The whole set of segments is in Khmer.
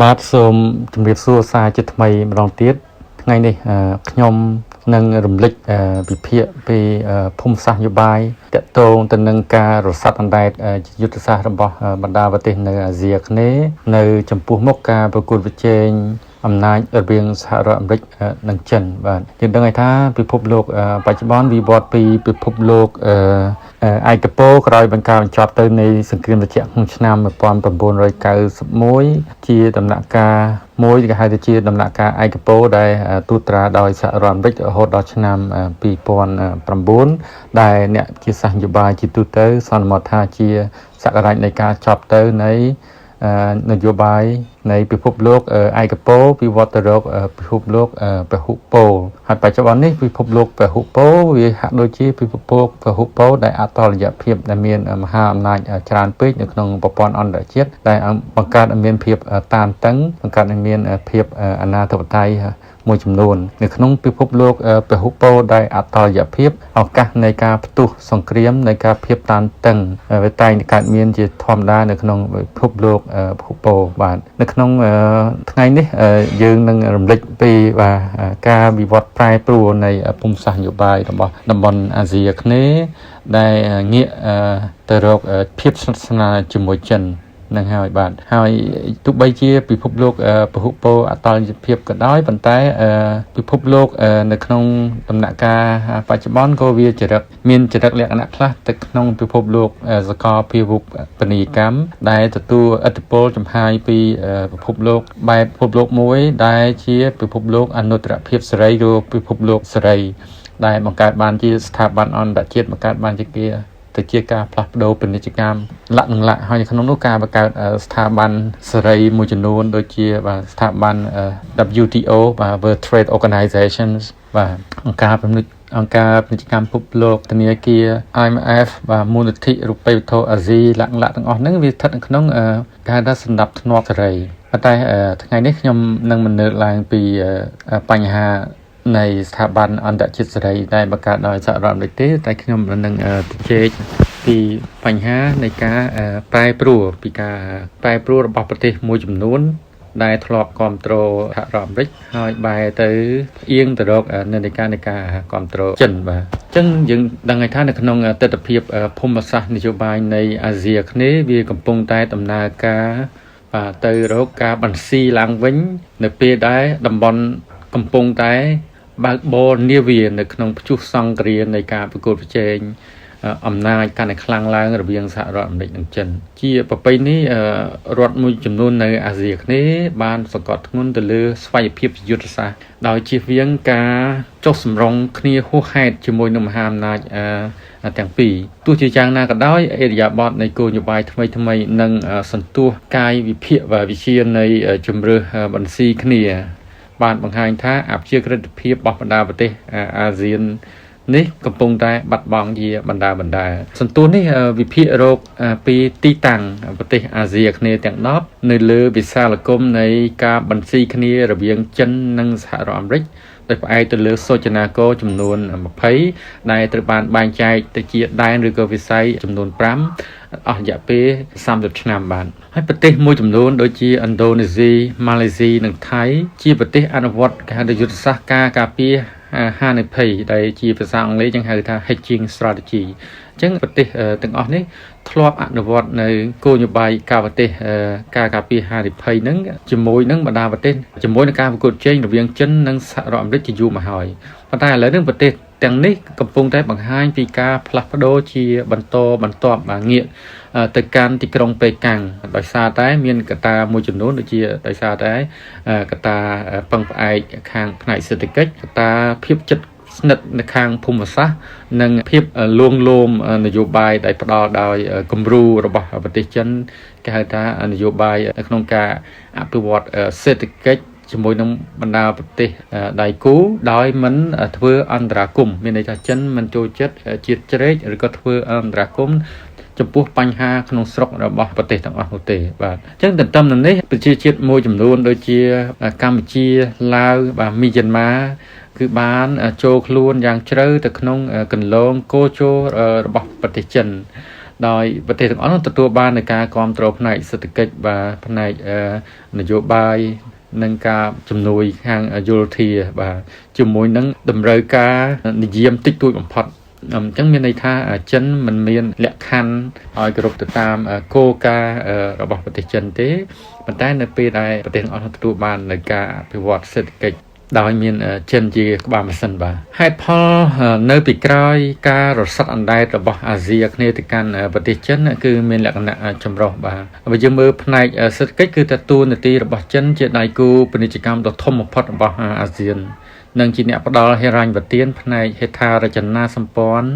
បាទសូមជម្រាបសួរសារជាថ្មីម្ដងទៀតថ្ងៃនេះខ្ញុំនឹងរំលេចវិភាគពីភូមិសាស្ត្រនយោបាយតកតងទៅនឹងការរសាត់អណ្ដែតយុទ្ធសាស្ត្ររបស់បណ្ដាប្រទេសនៅអាស៊ីអាគ្នេយ៍នៅចំពោះមុខការប្រកួតប្រជែងអំណាចរវាងសហរដ្ឋអាមេរិកនិងចិនបាទយើងដឹងហើយថាពិភពលោកបច្ចុប្បន្នវិវត្តពីពិភពលោកឯកពលក្រោយបង្ការបញ្ចប់ទៅនៃសង្គ្រាមត្រជាក់ក្នុងឆ្នាំ1991ជាដំណាក់កាលមួយគេហៅថាជាដំណាក់កាលឯកពលដែលទូត្រាដោយសហរដ្ឋអាមេរិករហូតដល់ឆ្នាំ2009ដែលអ្នកជាសាស្ត្រនយោបាយជាទូទៅសន្មតថាជាសករាជនៃការចប់ទៅនៃនយោបាយនៃពិភពលោកឯកពលវិវត្តទៅរកពិភពលោកពហុពលហើយបច្ចុប្បន្ននេះពិភពលោកពហុពលវាហាក់ដូចជាពិភពលោកពហុពលដែលអតុល្យភាពដែលមានមហាអំណាចច្រើនពេកនៅក្នុងប្រព័ន្ធអន្តរជាតិដែលបង្កើតឲ្យមានភាពតានតឹងបង្កើតឲ្យមានភាពអនាធិបតេយ្យមួយចំនួននៅក្នុងពិភពលោកពហុពលដែលអតុល្យភាពឱកាសនៃការផ្ទុះសង្គ្រាមនៃការភាពតានតឹងវាតែងតែកើតមានជាធម្មតានៅក្នុងពិភពលោកពហុពលបាទនៅក្នុងថ្ងៃនេះយើងនឹងរំលេចពីបាទការវិវត្តប្រែប្រួលនៃភូមិសាស្ត្រនយោបាយរបស់តំបន់អាស៊ីអាគ្នេយ៍ដែលងាកទៅរកភាពស្និទ្ធស្នាលជាមួយចិននឹងហើយបាទហើយទោះបីជាពិភពលោកពហុពលអតុល្យភាពក៏ដោយប៉ុន្តែពិភពលោកនៅក្នុងដំណាក់កាលបច្ចុប្បន្នក៏វាចរិតមានចរិតលក្ខណៈខ្លះទៅក្នុងពិភពលោកសកលភាវូបនីយកម្មដែលទទួលឥទ្ធិពលចំហាយពីពិភពលោកបែបពិភពលោកមួយដែលជាពិភពលោកអនុត្តរភាពសេរីឬពិភពលោកសេរីដែលបង្កើតបានជាស្ថាប័នអន្តរជាតិបង្កើតបានជាគេទៅជាការផ្លាស់ប្ដូរពាណិជ្ជកម្មលក្ខណៈហើយក្នុងនោះការបង្កើតស្ថាប័នសេរីមួយចំនួនដូចជាបាទស្ថាប័ន WTO បាទ World Trade Organization បាទអង្គការពាណិជ្ជកម្មពិភពលោកធនាគារ IMF បាទមូលនិធិរូបិយវត្ថុអាស៊ីលក្ខណៈទាំងអស់ហ្នឹងវាស្ថិតនៅក្នុងគេហៅថាសន្តាប់ធ្នាប់សេរីប៉ុន្តែថ្ងៃនេះខ្ញុំនឹងមិនលើកឡើងពីបញ្ហានៃស្ថាប័នអន្តរជាតិសេរីដែលបង្កើតដោយសហរដ្ឋអាមេរិកទេតែខ្ញុំនឹងជជែកពីបញ្ហានៃការប្រែប្រួលពីការប្រែប្រួលរបស់ប្រទេសមួយចំនួនដែលធ្លាប់គ្រប់គ្រងសហរដ្ឋអាមេរិកហើយបែរទៅផ្អៀងទៅរកនិន្នាការនៃការគ្រប់គ្រងចិនបាទអញ្ចឹងយើងដឹងហើយថានៅក្នុងទិដ្ឋភាពភូមិសាស្ត្រនយោបាយនៃអាស៊ីអាគ្នេយ៍វាកំពុងតែដំណើរការបាទទៅរកការបន្ស៊ីឡើងវិញនៅពេលដែលតំបន់កំពុងតែបើកបរនាវានៅក្នុងព្យុះសង្គ្រាមនៃការប្រកួតប្រជែងអំណាចកាន់តែខ្លាំងឡើងរវាងសហរដ្ឋអាមេរិកនិងចិនជាប្រពៃណីរដ្ឋមួយចំនួននៅអាស៊ីអាគ្នេយ៍បានសង្កត់ធ្ងន់ទៅលើស្វ័យភាពយុទ្ធសាស្ត្រដោយជៀសវាងការចុះសម្រុងគ្នាហួសហេតុជាមួយនឹងមហាអំណាចទាំងពីរទោះជាយ៉ាងណាក៏ដោយឥរិយាបថនៃគោលនយោបាយថ្មីៗនិងសន្ទុះកាយវិភាគវិទ្យានៃជំរើសបន្ស៊ីគ្នាបានបង្ហាញថាអព្យាក្រឹតភាពរបស់បណ្ដាប្រទេសអាស៊ាននេះកំពុងតែបាត់បង់ជាបណ្ដាបណ្ដាសន្ទុះនេះវិភាគរកពីទីតាំងប្រទេសអាស៊ីអាគ្នេយ៍ទាំង10នៅលើវិសាលគមនៃការបន្ស៊ីគ្នារវាងចិននិងសហរដ្ឋអាមេរិកដោយផ្អែកទៅលើសូចនាករចំនួន20ដែលត្រូវបានបែងចែកទៅជាដែនឬក៏វិស័យចំនួន5អស់រយៈពេល30ឆ្នាំបានហើយប្រទេសមួយចំនួនដូចជាឥណ្ឌូនេស៊ីម៉ាឡេស៊ីនិងថៃជាប្រទេសអនុវត្តគេហៅថាយុទ្ធសាស្ត្រការការពារហានិភ័យដែលជាភាសាអង់គ្លេសយើងហៅថា hedging strategy អញ្ចឹងប្រទេសទាំងអស់នេះធ្លាប់អនុវត្តនៅគោលនយោបាយការប្រទេសការការពារហានិភ័យហ្នឹងជាមួយនឹងបណ្ដាប្រទេសជាមួយនឹងការប្រកួតប្រជែងរវាងចិននិងសហរដ្ឋអាមេរិកជាយូរមកហើយប៉ុន្តែឥឡូវនេះប្រទេសទាំងនេះកំពុងតែបង្ហាញពីការផ្លាស់ប្ដូរជាបន្តបន្ទាប់បាទងាកទៅកាន់ទីក្រុងប៉េកាំងដោយសារតែមានកត្តាមួយចំនួនដូចជាដោយសារតែកត្តាពឹងផ្អែកខាងផ្នែកសេដ្ឋកិច្ចកត្តាភាពជិតស្និទ្ធនៅខាងភូមិសាស្ត្រនិងភាពលួងលោមនយោបាយដែលផ្ដល់ដោយគំរូរបស់ប្រទេសចិនគេហៅថានយោបាយនៅក្នុងការអភិវឌ្ឍសេដ្ឋកិច្ចជាមួយនឹងបណ្ដាប្រទេសដៃគូដោយមិនធ្វើអន្តរាគមន៍មានន័យថាចិនមិនចូលចិត្តជាតិជ្រែកឬក៏ធ្វើអន្តរាគមន៍ចំពោះបញ្ហាក្នុងស្រុករបស់ប្រទេសទាំងអស់នោះទេបាទអញ្ចឹងទន្ទឹមនឹងនេះប្រជាជាតិមួយចំនួនដូចជាកម្ពុជាឡាវបាទមីយ៉ាន់ម៉ាគឺបានចូលខ្លួនយ៉ាងជ្រៅទៅក្នុងគន្លងគោចររបស់ប្រទេសចិន ដោយប្រទេសទាំងអស់នោះទទួលបាននូវការគ្រប់គ្រងផ្នែកសេដ្ឋកិច្ចបាទផ្នែកនយោបាយនិងការជំនួយខាងយោធាបាទជាមួយនឹងតម្រូវការនិយមតិចតួចបំផុតអញ្ចឹងមានន័យថាចិនមិនមានលក្ខខណ្ឌឲ្យគោរពទៅតាមគោលការណ៍របស់ប្រទេសចិនទេប៉ុន្តែនៅពេលដែលប្រទេសទាំងអស់ទទួលបាននូវការអភិវឌ្ឍសេដ្ឋកិច្ចដោយមានចិនជាក្បាលម៉ាស៊ីនបាទហេតុផលនៅពីក្រោយការរសាត់អណ្ដែតរបស់អាស៊ីអាគ្នេយ៍ទៅកាន់ប្រទេសចិនគឺមានលក្ខណៈចម្រុះបាទបើយើងមើលផ្នែកសេដ្ឋកិច្ចគឺថាតួនាទីរបស់ចិនជាដៃគូពាណិជ្ជកម្មដ៏ធំបំផុតរបស់អាស៊ាននិងជាអ្នកផ្ដល់ហិរញ្ញប្បទានផ្នែកហេដ្ឋារចនាសម្ព័ន្ធ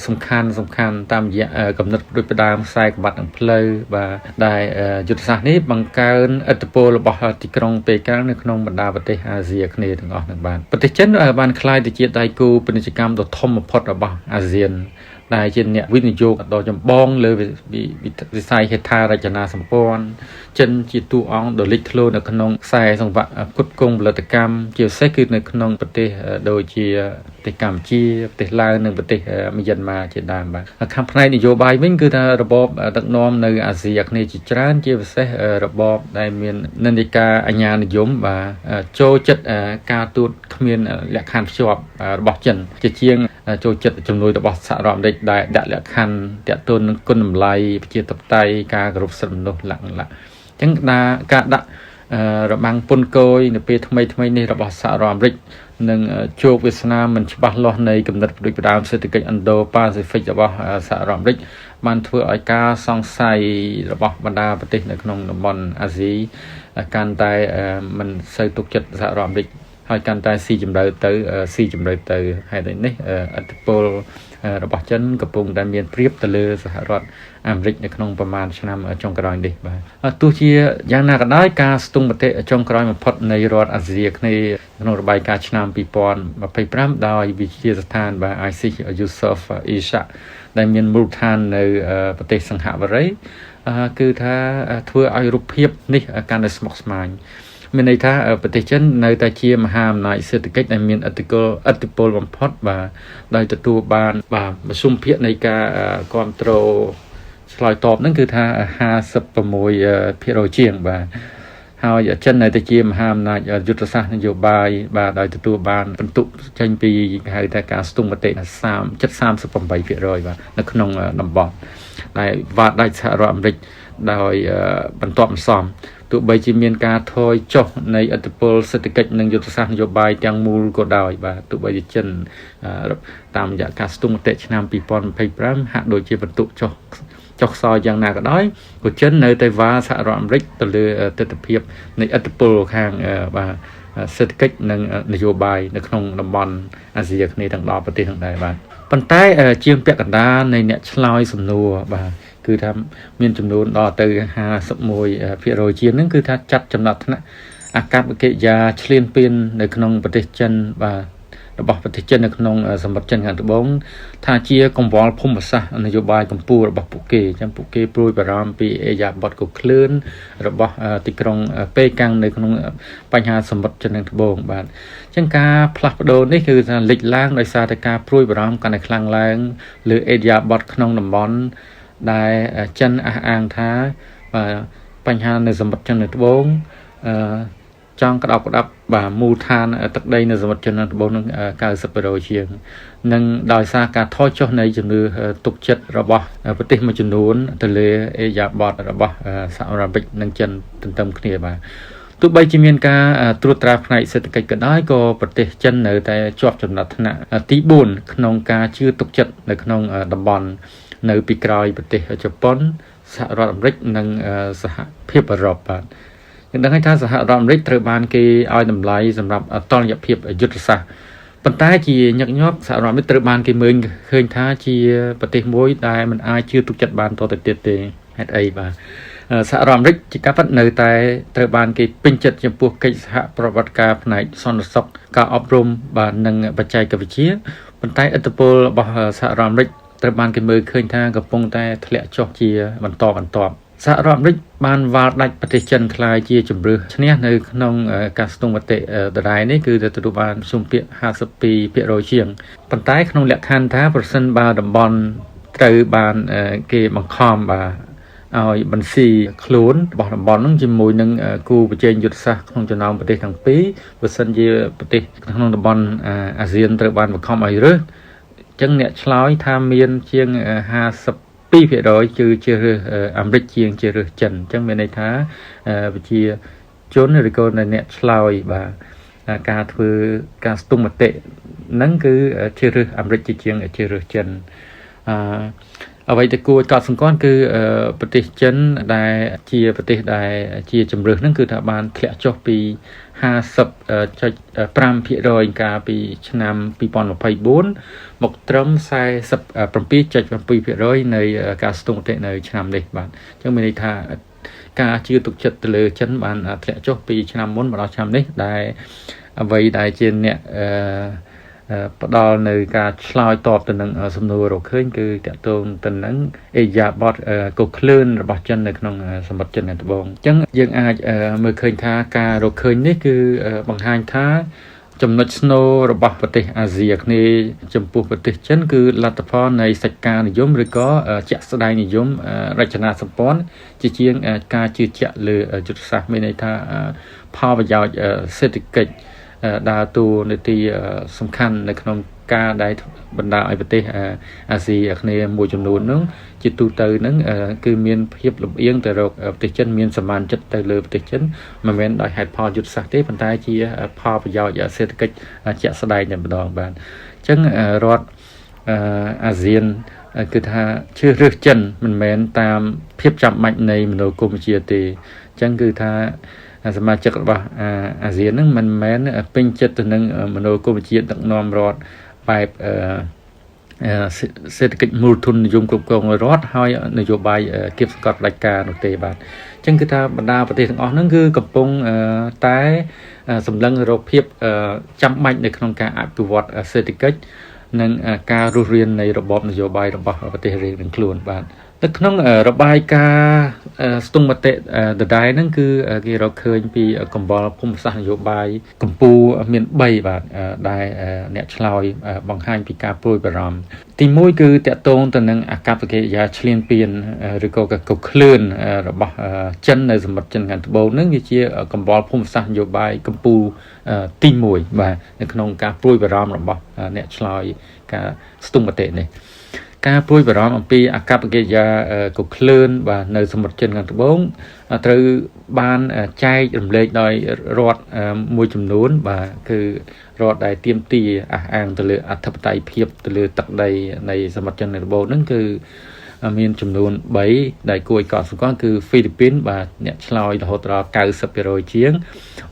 សំខាន់សំខាន់តាមរយៈកំណត់ផ្ដួចផ្ដើមខ្សែក្បាត់និងផ្លូវបាទដែលយុទ្ធសាស្ត្រនេះបង្កើនឥទ្ធិពលរបស់ទីក្រុងប៉េកាំងនៅក្នុងបណ្ដាប្រទេសអាស៊ីអាគ្នេយ៍ទាំងអស់នឹងបាទប្រទេសចិនបានក្លាយទៅជាដៃគូពាណិជ្ជកម្មដ៏ធំបំផុតរបស់អាស៊ានដែលជាអ្នកវិនិយោគដ៏ចម្បងលើវិស័យហេដ្ឋារចនាសម្ព័ន្ធចិនជាតួអង្គដ៏លេចធ្លោនៅក្នុងខ្សែសង្វាក់ផ្គត់ផ្គង់ផលិតកម្មជាពិសេសគឺនៅក្នុងប្រទេសដូចជាប្រទេសកម្ពុជាប្រទេសឡាវនិងប្រទេសមីយ៉ាន់ម៉ាជាដើមបាទខាងផ្នែកនយោបាយវិញគឺថារបបដឹកនាំនៅអាស៊ីអាគ្នេយ៍ជាច្រើនជាពិសេសរបបដែលមាននិន្នាការអញ្ញានិយមបាទចូលចិត្តការទូតគ្មានលក្ខខណ្ឌភ្ជាប់របស់ចិនជាជាងចូលចិត្តជំនួយរបស់សហរដ្ឋអាមេរិកដែលដាក់លក្ខខណ្ឌទាក់ទងនឹងគុណតម្លៃប្រជាធិបតេយ្យការគោរពសិទ្ធិមនុស្សលក្ខណៈអញ្ចឹងការដាក់របាំងពន្ធគយនៅពេលថ្មីថ្មីនេះរបស់សហរដ្ឋអាមេរិកនិងជោគវាសនាមិនច្បាស់លាស់នៃគំនិតផ្ដួចផ្ដើមសេដ្ឋកិច្ចឥណ្ឌូប៉ាស៊ីហ្វិករបស់សហរដ្ឋអាមេរិកបានធ្វើឲ្យការសង្ស័យរបស់បណ្ដាប្រទេសនៅក្នុងតំបន់អាស៊ីកាន់តែមិនសូវទុកចិត្តសហរដ្ឋអាមេរិកហើយកាន់តែស៊ីជម្រៅទៅស៊ីជម្រៅទៅហេតុនេះឥទ្ធិពលរបស់ចិនកំពុងតែមានប្រៀបទៅលើសហរដ្ឋអាមេរិកនៅក្នុងប្រមាណឆ្នាំចុងក្រោយនេះបាទទោះជាយ៉ាងណាក៏ដោយការស្ទង់មតិចុងក្រោយបំផុតនៃរដ្ឋអាស៊ីអាគ្នេយ៍ក្នុងរបាយការណ៍ឆ្នាំ2025ដោយវិទ្យាស្ថានបាទ ISIS Yusuf Isha ដែលមានមូលដ្ឋាននៅប្រទេសសង្ហបុរីគឺថាធ្វើឲ្យរូបភាពនេះកាន់តែស្មុគស្មាញមានន័យថាប្រទេសចិននៅតែជាមហាអំណាចសេដ្ឋកិច្ចដែលមានឥទ្ធិពលបំផុតបាទដោយទទួលបានបាទមធ្យមភាគនៃការគ្រប់គ្រងឆ្លើយតបហ្នឹងគឺថា56%ជាងបាទហើយចិននៅតែជាមហាអំណាចយុទ្ធសាស្ត្រនយោបាយបាទដោយទទួលបានពិន្ទុចេញពីគេហៅថាការស្ទង់មតិ30 38%បាទនៅក្នុងតំបន់ដែលវ៉ាដាច់សហរដ្ឋអាមេរិកដោយបន្ទាប់បន្សំទោះបីជាមានការថយចុះនៃឥទ្ធិពលសេដ្ឋកិច្ចនិងយុទ្ធសាស្ត្រនយោបាយទាំងមូលក៏ដោយបាទទោះបីជាចិនតាមរយៈការស្ទង់មតិឆ្នាំ2025ហាក់ដូចជាបន្ទុកចុះខ្សោយយ៉ាងណាក៏ដោយក៏ចិននៅតែវ៉ាសហរដ្ឋអាមេរិកទៅលើទិដ្ឋភាពនៃឥទ្ធិពលខាងបាទសេដ្ឋកិច្ចនិងនយោបាយនៅក្នុងតំបន់អាស៊ីអាគ្នេយ៍ទាំង10ប្រទេសទាំងដែរបាទប៉ុន្តែជាងពាក់កណ្ដាលនៃអ្នកឆ្លើយសំណួរបាទគឺថាមានចំនួនដល់ទៅ51%ជាងហ្នឹងគឺថាចាត់ចំណាត់ថ្នាក់អាកប្បកិរិយាឈ្លានពាននៅក្នុងប្រទេសចិនបាទរបស់ប្រទេសចិននៅក្នុងសមុទ្រចិនខាងត្បូងថាជាកង្វល់ភូមិសាស្ត្រនយោបាយកម្ពុជារបស់ពួកគេអញ្ចឹងពួកគេព្រួយបារម្ភពីអេយ៉ាបតកក្លឿនរបស់ទីក្រុងប៉េកាំងនៅក្នុងបញ្ហាសមុទ្រចិនខាងត្បូងបាទអញ្ចឹងការផ្លាស់ប្ដូរនេះគឺថាលេចឡើងដោយសារតែការព្រួយបារម្ភកាន់តែខ្លាំងឡើងលើអេយ៉ាបតក្នុងតំបន់ដែលចិនអះអាងថាបាទបញ្ហានៅសមុទ្រចិនខាងត្បូងអឺចង់ក្តោបក្តាប់បាទមូលដ្ឋានទឹកដីនៅសមុទ្រចិនត្បូងនឹង90%ជាងនិងដោយសារការថយចុះនៃជំនឿទុកចិត្តរបស់ប្រទេសមួយចំនួនទៅលើអេយ៉ាបតរបស់សហរដ្ឋអាមេរិកនិងចិនទន្ទឹមគ្នាបាទទោះបីជាមានការត្រួតត្រាផ្នែកសេដ្ឋកិច្ចក៏ដោយក៏ប្រទេសចិននៅតែជាប់ចំណាត់ថ្នាក់ទី4ក្នុងការជឿទុកចិត្តនៅក្នុងតំបន់នៅពីក្រោយប្រទេសជប៉ុនសហរដ្ឋអាមេរិកនិងសហភាពអឺរ៉ុបបាទយើងដឹងហើយថាសហរដ្ឋអាមេរិកត្រូវបានគេឲ្យតម្លៃសម្រាប់តុល្យភាពយុទ្ធសាស្ត្រប៉ុន្តែជាញឹកញាប់សហរដ្ឋអាមេរិកត្រូវបានគេមើលឃើញថាជាប្រទេសមួយដែលមិនអាចជឿទុកចិត្តបានតទៅទៀតទេហេតុអីបាទសហរដ្ឋអាមេរិកជាការពិតនៅតែត្រូវបានគេពេញចិត្តចំពោះកិច្ចសហប្រតិបត្តិការផ្នែកសន្តិសុខការអប់រំបាទនិងបច្ចេកវិទ្យាប៉ុន្តែឥទ្ធិពលរបស់សហរដ្ឋអាមេរិកត្រូវបានគេមើលឃើញថាកំពុងតែធ្លាក់ចុះជាបន្តបន្ទាប់សហរដ្ឋអាមេរិកបានវ៉ាល់ដាច់ប្រទេសចិនក្លាយជាជម្រើសឈ្នះនៅក្នុងការស្ទង់មតិដដែលនេះគឺទទួលបានសម្ពាធ52%ជាងប៉ុន្តែក្នុងលក្ខខណ្ឌថាប្រសិនបើតំបន់ ត្រូវបានគេបង្ខំបាទឲ្យបន្ស៊ីខ្លួនរបស់តំបន់ហ្នឹងជាមួយនឹងគូប្រជែងយុទ្ធសាស្ត្រក្នុងចំណោមប្រទេសទាំងពីរបើសិនជាប្រទេសក្នុងតំបន់អាស៊ានត្រូវបានបង្ខំឲ្យរើសអញ្ចឹងអ្នកឆ្លើយថាមានជាង52%គឺជ្រើសរើសអាមេរិកជាងជ្រើសរើសចិនអញ្ចឹងមានន័យថាប្រជាជនឬក៏អ្នកឆ្លើយបាទការធ្វើការស្ទង់មតិហ្នឹងគឺជ្រើសរើសអាមេរិកជាជាងជ្រើសរើសចិនអឺអ្វីដែលគួរឲ្យកត់សម្គាល់គឺប្រទេសចិនដែលជាប្រទេសដែលជាជំរើសហ្នឹងគឺថាបានធ្លាក់ចុះពី50.5%កាលពីឆ្នាំ2024មកត្រឹម47.7%នៃការស្ទង់មតិនៅឆ្នាំនេះបាទអញ្ចឹងមានន័យថាការជឿទុកចិត្តទៅលើចិនបានធ្លាក់ចុះពីឆ្នាំមុនមកដល់ឆ្នាំនេះដែលអ្វីដែលជាអ្នកអឺផ្ដល់នៅការឆ្លើយតបទៅនឹងសំណួររកឃើញគឺតកតងទៅនឹងអេយ៉ាបតកុក្លឿនរបស់ចិននៅក្នុងសមុទ្រចិនខាងត្បូងអញ្ចឹងយើងអាចមើលឃើញថាការរកឃើញនេះគឺបង្ហាញថាចំណុចស្នូលរបស់ប្រទេសអាស៊ីអាគ្នេយ៍ចំពោះប្រទេសចិនគឺលទ្ធផលនៃសាច់ការនិយមឬក៏ជាក់ស្ដែងនិយមរចនាសម្ព័ន្ធជាជាងការជឿជាក់លើយុទ្ធសាស្ត្រមានន័យថាផលប្រយោជន៍សេដ្ឋកិច្ចដើរតួនាទីសំខាន់នៅក្នុងការដែលបណ្ដាលឲ្យប្រទេសអាស៊ីអាគ្នេយ៍មួយចំនួននោះជាទូទៅហ្នឹងគឺមានភាពលំអៀងទៅរកប្រទេសចិនមានសមានចិត្តទៅលើប្រទេសចិនមិនមែនដោយហេតុផលយុទ្ធសាស្ត្រទេប៉ុន្តែជាផលប្រយោជន៍សេដ្ឋកិច្ចជាក់ស្ដែងតែម្ដងបាទអញ្ចឹងរដ្ឋអាស៊ានគឺថាជ្រើសរើសចិនមិនមែនតាមភាពចាំបាច់នៃមនោគមវិជ្ជាទេអញ្ចឹងគឺថាសមាជិករបស់អាស៊ានហ្នឹងមិនមែនពេញចិត្តទៅនឹងមនោគមវិជ្ជាដឹកនាំរដ្ឋបែបសេដ្ឋកិច្ចមូលធននិយមគ្រប់គ្រងរដ្ឋហើយនយោបាយគៀបសង្កត់ផ្ដាច់ការនោះទេបាទអញ្ចឹងគឺថាបណ្ដាប្រទេសទាំងអស់ហ្នឹងគឺកំពុងតែសម្លឹងរកភាពចាំបាច់នៅក្នុងការអភិវឌ្ឍសេដ្ឋកិច្ចនិងការរស់រាននៃរបបនយោបាយរបស់ប្រទេសរៀងៗខ្លួនបាទនៅក្នុងរបាយការណ៍ស្ទង់មតិដដែលហ្នឹងគឺគេរកឃើញពីកម្វល់ភូមិសាស្ត្រនយោបាយកម្ពុជាមាន3បាទដែលអ្នកឆ្លើយបង្ហាញពីការព្រួយបារម្ភទី1គឺតកតងទៅនឹងអាកប្បកិរិយាឈ្លានពានឬក៏កក្លឿនរបស់ចិននៅសមុទ្រចិនខាងត្បូងហ្នឹងវាជាកម្វល់ភូមិសាស្ត្រនយោបាយកម្ពុជាទី1បាទនៅក្នុងការព្រួយបារម្ភរបស់អ្នកឆ្លើយការស្ទង់មតិនេះការព្រួយបារម្ភអំពីអាកប្បកិរិយាកុក្លឿនបាទនៅសមុទ្រចិនខាងត្បូងត្រូវបានចែករំលែកដោយរដ្ឋមួយចំនួនបាទគឺរដ្ឋដែលទាមទារអះអាងទៅលើអធិបតេយ្យភាពទៅលើទឹកដីនៃសមុទ្រចិនខាងត្បូងហ្នឹងគឺមានចំនួន3ដែលគួរឲ្យកត់សម្គាល់គឺហ្វីលីពីនបាទអ្នកឆ្លើយរហូតដល់90%ជាង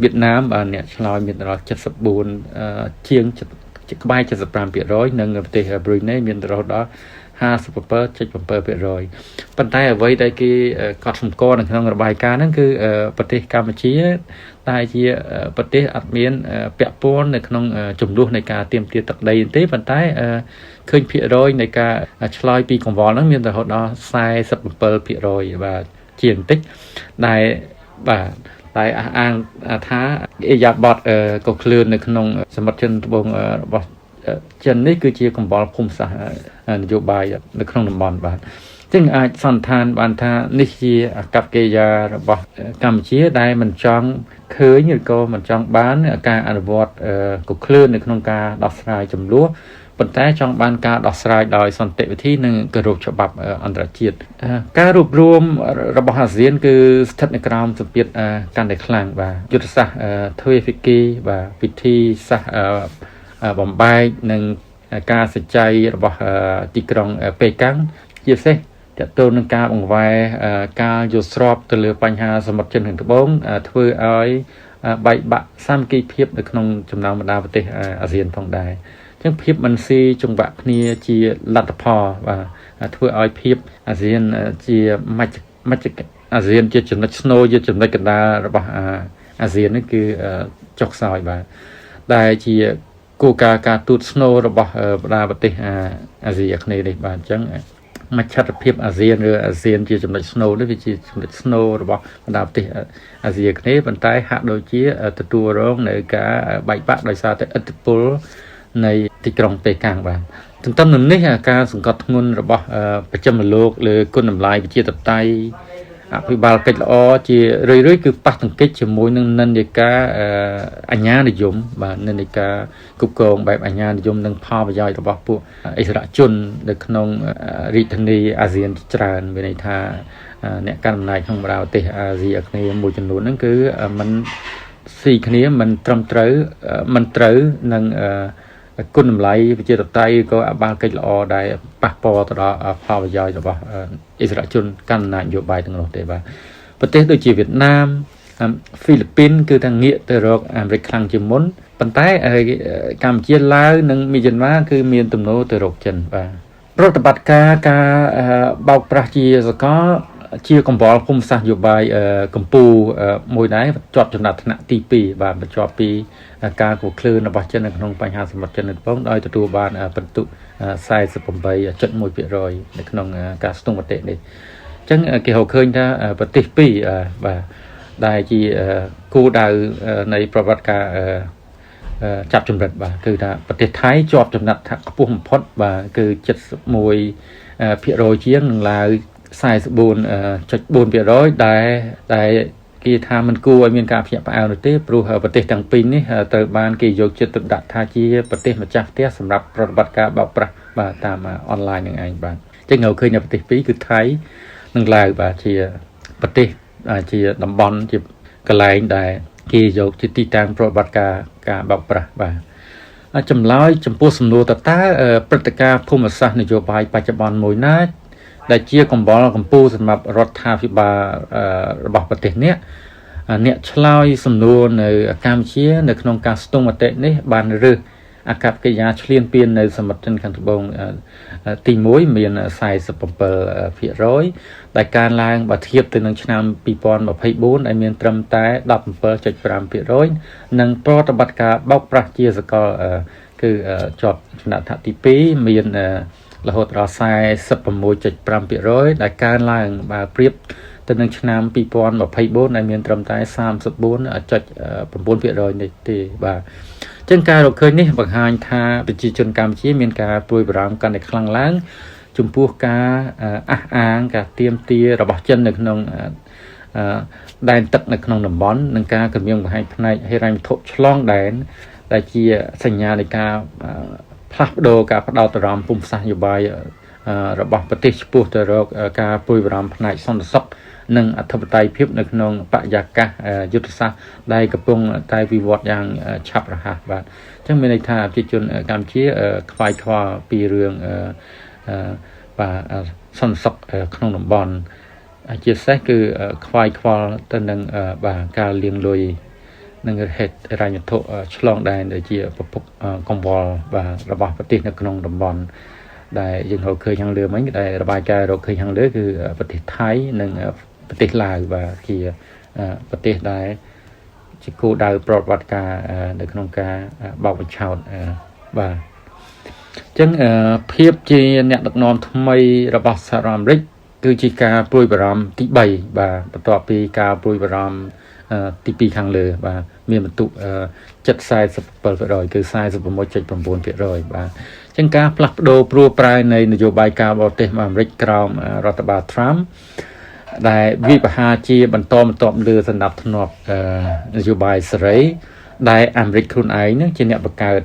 វៀតណាមបាទអ្នកឆ្លើយមានដល់74ជាងក្បែរ75%និងប្រទេសប្រ៊ុយណេមានរហូតដល់57.7%ប៉ុន្តែអ្វីដែលគេកត់សម្គាល់នៅក្នុងរបាយការណ៍ហ្នឹងគឺប្រទេសកម្ពុជាតែជាប្រទេសអត់មានពាក់ព័ន្ធនៅក្នុងចំនួននៃការទាមទារទឹកដីទេប៉ុន្តែឃើញភាគរយនៃការឆ្លើយពីកង្វល់ហ្នឹងមានរហូតដល់47%បាទជាងបន្តិចដែលបាទតែអះអាងថាអេយ៉ាបតក៏ក្លឿននៅក្នុងសមុទ្រចិនត្បូងរបស់ចិននេះគឺជាកម្វល់ភូមិសាស្ត្រនយោបាយនៅក្នុងតំបន់បាទចឹងអាចសន្និដ្ឋានបានថានេះជាអាកប្បកិរិយារបស់កម្ពុជាដែលមិនចង់ឃើញឬក៏មិនចង់បានការអនុវត្តកក្លឿននៅក្នុងការដោះស្រាយចំនួនប៉ុន្តែចង់បានការដោះស្រាយដោយសន្តិវិធីនិងគោរពច្បាប់អន្តរជាតិការរួបរวมរបស់អាស៊ានគឺស្ថិតនៅក្រោមសម្ពាធកាន់តែខ្លាំងបាទយុទ្ធសាស្ត្រទ្វេភាគីបាទវិធីសាស្ត្របំបែកនិងការសច្ច័យរបស់ទីក្រុងប៉េកាំងជាពិសេសតទៅនឹងការបង្វែរការយល់ស្របទៅលើបញ្ហាសមុទ្រចិនខាងត្បូងធ្វើឲ្យបែកបាក់សាមគ្គីភាពនៅក្នុងចំណោមបណ្ដាប្រទេសអាស៊ានផងដែរអញ្ចឹងភាពមិនស៊ីចង្វាក់គ្នាជាលទ្ធផលបាទធ្វើឲ្យភាពអាស៊ានជាមជ្ឈមជ្ឈអាស៊ានជាចំណុចស្នូលជាចំណុចកណ្ដាលរបស់អាស៊ាននេះគឺចុះខ្សោយបាទដែលជាគោលការណ៍ការទូតស្នូលរបស់បណ្ដាប្រទេសអាស៊ីអាគ្នេយ៍នេះបាទអញ្ចឹងមជ្ឈដ្ឋភាពអាស៊ានឬអាស៊ានជាចំណុចស្នូលនេះវាជាចំណុចស្នូលរបស់បណ្ដាប្រទេសអាស៊ីអាគ្នេយ៍ប៉ុន្តែហាក់ដូចជាទទួលរងនៅការបែកបាក់ដោយសារតែឥទ្ធិពលនៃ ទីក្រុងប៉េកាំងបាទទន្ទឹមនឹងនេះការសង្កត់ធ្ងន់របស់ប្រចាំលោកលើគុណតម្លៃប្រជាធិបតេយ្យអភិបាលកិច្ចល្អជារឿយៗគឺប៉ះទង្គិចជាមួយនឹងនិន្នាការអញ្ញានិយមបាទនិន្នាការគ្រប់គ្រងបែបអញ្ញានិយមនិងផលប្រយោជន៍របស់ពួកអិសរាជជននៅក្នុងរាជធានីអាស៊ានច្រើនមានន័យថាអ្នកកាន់អំណាចក្នុងបណ្ដាប្រទេសអាស៊ីអាគ្នេយ៍មួយចំនួនហ្នឹងគឺมันស៊ីគ្នាមិនត្រឹមត្រូវមិនត្រូវនឹងគុណតម្លៃប្រជាធិបតេយ្យក៏អបាលកិច្ចល្អដែលប៉ះពាល់ទៅដល់ផលប្រយោជន៍របស់អិសរាជជនកាន់អំណាចនយោបាយទាំងនោះទេបាទប្រទេសដូចជាវៀតណាមហ្វីលីពីនគឺថាងាកទៅរកអាមេរិកខ្លាំងជាងមុនប៉ុន្តែកម្ពុជាឡាវនិងមីយ៉ាន់ម៉ាគឺមានទំនោរទៅរកចិនបាទប្រតិបត្តិការការបោកប្រាស់ជាសកលជាកម្វល់ភូមិសាស្ត្រនយោបាយកម្ពុជាមួយដែរជាប់ចំណាត់ថ្នាក់ទី2បាទបន្ទាប់ពីការគូក្លឿនរបស់ចិននៅក្នុងបញ្ហាសមុទ្រចិនត្បូងដោយទទួលបានពិន្ទុ 48.1% នៅក្នុងការស្ទង់មតិនេះអញ្ចឹងគេរកឃើញថាប្រទេសពីរបាទដែលជាគោលដៅនៃប្រវត្តិការចាប់ចម្រិតបាទគឺថាប្រទេសថៃជាប់ចំណាត់ថ្នាក់ខ្ពស់បំផុតបាទគឺ71%ជាងនិងឡាវ 44.4% ដែលគេថាមិនគួរឲ្យមានការភ្ញាក់ផ្អើលនោះទេព្រោះប្រទេសទាំងពីរនេះត្រូវបានគេយកចិត្តទុកដាក់ថាជាប្រទេសម្ចាស់ផ្ទះសម្រាប់ប្រតិបត្តិការបោកប្រាស់បាទតាមអនឡាញនឹងឯងបាទអញ្ចឹងเราឃើញនៅប្រទេសពីរគឺថៃនិងឡាវបាទជាប្រទេសជាតំបន់ជាកន្លែងដែលគេយកជាទីតាំងប្រតិបត្តិការការបោកប្រាស់បាទចម្លើយចំពោះសំណួរតើព្រឹត្តិការណ៍ភូមិសាស្ត្រនយោបាយបច្ចុប្បន្នមួយណាដែលជាកម្វល់កម្ពូលសម្រាប់រដ្ឋាភិបាលរបស់ប្រទេសនេះអ្នកឆ្លើយសំណួរនៅកម្ពុជានៅក្នុងការស្ទង់មតិនេះបានរើសអាកប្បកិរិយាឈ្លានពាននៅសមុទ្រចិនខាងត្បូងទី1មាន 47% ដែលកើនឡើងបើធៀបទៅនឹងឆ្នាំ2024ដែលមានត្រឹមតែ 17.5% និងប្រតិបត្តិការបោកប្រាស់ជាសកលគឺជាប់ចំណាត់ថ្នាក់ទី2មានរហូតដល់ 46.5% ដែលកើនឡើងបើប្រៀបទៅនឹងឆ្នាំ2024ដែលមានត្រឹមតែ 34.9% នេះទេបាទចឹងការរកឃើញនេះបង្ហាញថាប្រជាជនកម្ពុជាមានការព្រួយបារម្ភកាន់តែខ្លាំងឡើងចំពោះការអះអាងការទាមទាររបស់ចិននៅក្នុងដែនទឹកនៅក្នុងតំបន់និងការគំរាមកំហែងផ្នែកហិរញ្ញវត្ថុឆ្លងដែនដែលជាសញ្ញានៃការផ្លាស់ប្ដូរការផ្ដោតអារម្មណ៍ភូមិសាស្ត្រនយោបាយរបស់ប្រទេសឆ្ពោះទៅរកការព្រួយបារម្ភផ្នែកសន្តិសុខនិងអធិបតេយ្យភាពនៅក្នុងបរិយាកាសយុទ្ធសាស្ត្រដែលកំពុងតែវិវត្តយ៉ាងឆាប់រហ័សបាទអញ្ចឹងមានន័យថាប្រជាជនកម្ពុជាខ្វាយខ្វល់ពីរឿងបាទសន្តិសុខក្នុងតំបន់ជាពិសេសគឺខ្វាយខ្វល់ទៅនឹងបាទការលាងលុយនិងហេតុរញ្ញវត្ថុឆ្លងដែនដែលជាប្រភពកង្វល់បាទរបស់ប្រទេសនៅក្នុងតំបន់ដែលយើងរកឃើញខាងលើមិញដែលរបាយការណ៍រកឃើញខាងលើគឺប្រទេសថៃនិងប្រទេសឡាវបាទជាប្រទេសដែលជាគោលដៅប្រតិបត្តិការនៅក្នុងការបោកបញ្ឆោតបាទអញ្ចឹងភាពជាអ្នកដឹកនាំថ្មីរបស់សហរដ្ឋអាមេរិកគឺជាការព្រួយបារម្ភទី3បាទបន្ទាប់ពីការព្រួយបារម្ភទី2ខាងលើបាទមានបន្ទុក7.47%គឺ 46.9% បាទអញ្ចឹងការផ្លាស់ប្ដូរព្រួប្រែនៃនយោបាយការបរទេសអាមេរិកក្រោមរដ្ឋបាល Trump ដែលវិបហាជាបន្តបន្ទាប់លើសន្តិភាពនយោបាយសេរីដែលអាមេរិកខ្លួនឯងនឹងជាអ្នកបង្កើត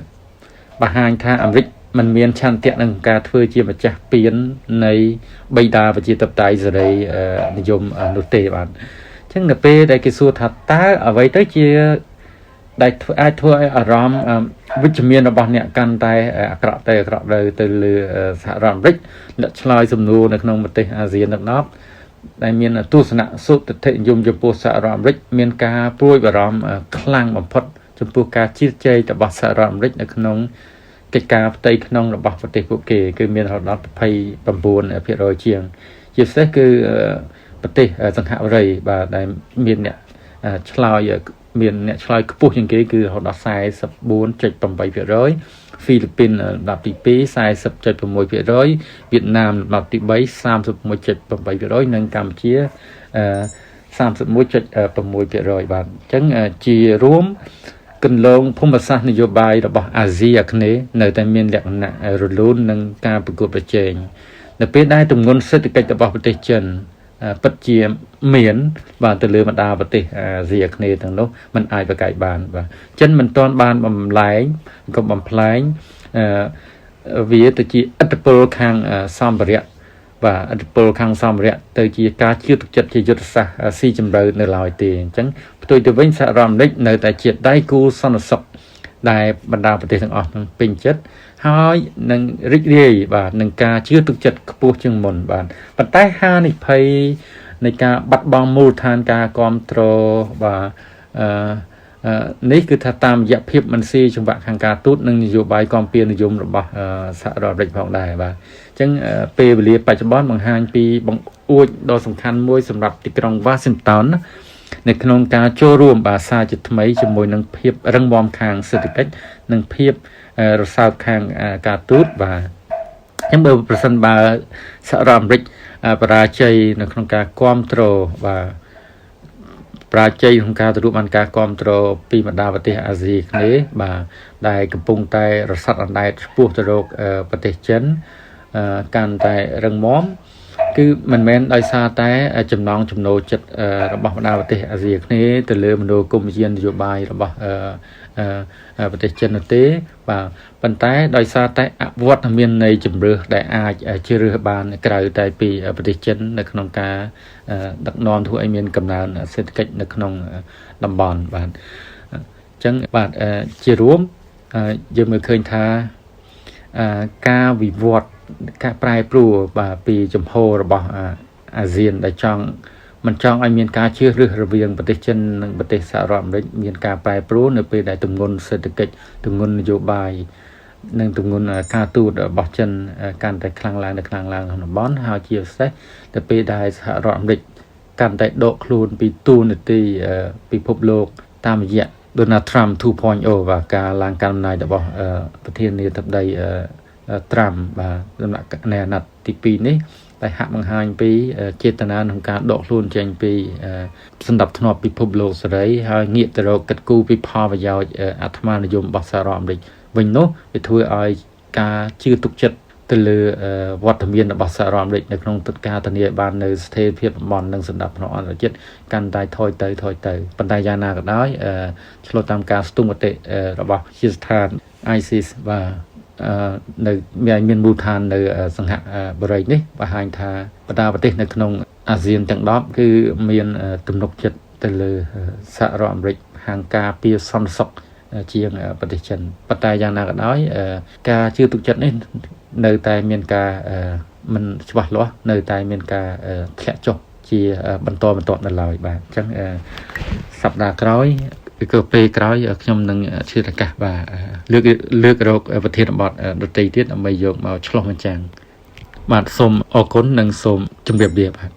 បង្ហាញថាអាមេរិកមិនមានឆន្ទៈនឹងការធ្វើជាម្ចាស់ពាននៃបិតាប្រជាធិបតេយ្យសេរីនិយមនោះទេបាទអញ្ចឹងនៅពេលដែលគេសួរថាតើអ្វីទៅជាដែលធ្វើអាចធ្វើឲ្យអារម្មណ៍វិជ្ជមានរបស់អ្នកកាន់តែអាក្រក់ទៅអាក្រក់ទៅទៅលើសហរដ្ឋអាមេរិកអ្នកឆ្លើយសំណួរនៅក្នុងប្រទេសអាស៊ានទាំង10ដែលមានទស្សនៈសុទិដ្ឋិនិយមចំពោះសហរដ្ឋអាមេរិកមានការព្រួយបារម្ភខ្លាំងបំផុតចំពោះការជ្រៀតជ្រែករបស់សហរដ្ឋអាមេរិកនៅក្នុងកិច្ចការផ្ទៃក្នុងរបស់ប្រទេសពួកគេគឺមានរហូតដល់29%ជាងជាពិសេសគឺប្រទេសសង្ហបុរីបាទដែលមានអ្នកឆ្លើយមានអ្នកឆ្លើយខ្ពស់ជាងគេគឺរហូតដល់ 44.8% ហ្វីលីពីនលំដាប់ទី2 40.6% វៀតណាមលំដាប់ទី3 31.8% និងកម្ពុជា 31.6% បាទអញ្ចឹងជារួម គន្លងភូមិសាស្ត្រនយោបាយរបស់អាស៊ីអាគ្នេយ៍នៅតែមានលក្ខណៈរលូននិងការប្រកួតប្រជែងនៅពេលដែលទម្ងន់សេដ្ឋកិច្ចរបស់ប្រទេសចិនពិតជាមាន បាទទៅលើបណ្ដាប្រទេសអាស៊ីអាគ្នេយ៍ទាំងនោះมันអាចប្រកែកបានបាទចិនមិនទាន់បានបំលែងក៏បំផ្លែងវាទៅជាឥទ្ធិពលខាងសម្ភារៈបាទឥទ្ធិពលខាងសម្ភារៈទៅជាការជឿទុកចិត្តជាយុទ្ធសាស្ត្រស៊ីជម្រៅនៅឡើយទេអញ្ចឹងផ្ទុយទៅវិញសហរដ្ឋអាមេរិកនៅតែជាដៃគូសន្តិសុខដែលបណ្ដាប្រទេសទាំងអស់នឹងពេញចិត្តហើយនឹងរីករាយបាទនឹងការជឿទុកចិត្តខ្ពស់ជាងមុនបាទប៉ុន្តែហានិភ័យនៃការបាត់បង់មូលដ្ឋានការគ្រប់គ្រងបាទអឺនេះគឺថាតាមរយៈភាពមិនស៊ីចង្វាក់ខាងការទូតនិងនយោបាយគាំពៀនិយមរបស់សហរដ្ឋអាមេរិកផងដែរបាទអញ្ចឹងពេលវេលាបច្ចុប្បន្នបង្ហាញពីបង្អួចដ៏សំខាន់មួយសម្រាប់ទីក្រុងវ៉ាស៊ីនតោននៅក្នុងការចូលរួមបាទសារជាថ្មីជាមួយនឹងភាពរឹងមាំខាងសេដ្ឋកិច្ចនិងភាពរសើបខាងការទូតបាទអញ្ចឹងបើប្រសិនបើសហរដ្ឋអាមេរិកបរាជ័យនៅក្នុងការគ្រប់គ្រងបាទបរាជ័យក្នុងការទទួលបានការគ្រប់គ្រងពីបណ្ដាប្រទេសអាស៊ីអាគ្នេយ៍បាទដែលកំពុងតែរសាត់អណ្ដែតឆ្ពោះទៅរកប្រទេសចិនកាន់តែរឹងមាំគឺមិនមែនដោយសារតែចំណងចំណូលចិត្តរបស់បណ្ដាប្រទេសអាស៊ីអាគ្នេយ៍ទៅលើមនោគមវិជ្ជានយោបាយរបស់ប្រទេសចិននោះទេបាទប៉ុន្តែដោយសារតែអវត្តមាននៃជំរឿសដែលអាចជ្រើសបានក្រៅតែពីប្រទេសចិននៅក្នុងការដឹកនាំធ្វើឲ្យមានកំណើនសេដ្ឋកិច្ចនៅក្នុងតំបន់បាទអញ្ចឹងបាទជារួមយើងមើលឃើញថាការវិវត្តការប្រែប្រួលបាទពីចំហរបស់អាស៊ានដែលចង់មិនចង់ឲ្យមានការជឿរើសរវាងប្រទេសចិននិងប្រទេសសហរដ្ឋអាមេរិកមានការប្រែប្រួលនៅពេលដែលទម្ងន់សេដ្ឋកិច្ចទម្ងន់នយោបាយនិងទម្ងន់ការទូតរបស់ចិនកាន់តែខ្លាំងឡើងទៅខ្លាំងឡើងក្នុងតំបន់ហើយជាពិសេសទៅពេលដែលសហរដ្ឋអាមេរិកកាន់តែដកខ្លួនពីតួនាទីពិភពលោកតាមរយៈ Donald Trump 2.0បាទការឡើងកាន់អំណាចរបស់ប្រធានាធិបតីត្រាំបាទដំណាក់នៃអាណត្តិទី2នេះតែហាក់បង្ហាញពីចេតនាក្នុងការដកខ្លួនចេញពីសន្តិភាពពិភពលោកសេរីហើយងាកទៅរកកិត្តគូពីផលប្រយោជន៍អាត្មានិយមរបស់សហរដ្ឋអាមេរិកវិញនោះវាធ្វើឲ្យការជឿទុកចិត្តទៅលើវត្តមានរបស់សហរដ្ឋអាមេរិកនៅក្នុងទឹកការធានាបាននៅស្ថិរភាពតំបន់និងសន្តិភាពអន្តរជាតិកាន់តែថយទៅថយទៅប៉ុន្តែយ៉ាងណាក៏ដោយឆ្លុះតាមការស្ទង់មតិរបស់ជាស្ថាន ISIS បាទនៅមានមូលដ្ឋាននៅសង្ហបុរីនេះបង្ហាញថាបណ្ដាប្រទេសនៅក្នុងអាស៊ានទាំង10គឺមានទំនុកចិត្តទៅលើសហរដ្ឋអាមេរិកខាងការពារសន្តិសុខជាងប្រទេសចិនប៉ុន្តែយ៉ាងណាក៏ដោយការជឿទុកចិត្តនេះនៅតែមានការមិនច្បាស់លាស់នៅតែមានការធ្លាក់ចុះជាបន្តបន្ទាប់នៅឡើយបាទអញ្ចឹងសប្តាហ៍ក្រោយគឺពេលក្រោយខ្ញុំនឹងឆ្លៀតឱកាសបាទលើកលើករកប្រធានបទដទៃទៀតដើម្បីយកមកឆ្លុះបញ្ចាំងបាទសូមអរគុណនិងសូមជម្រាបលាបាទ។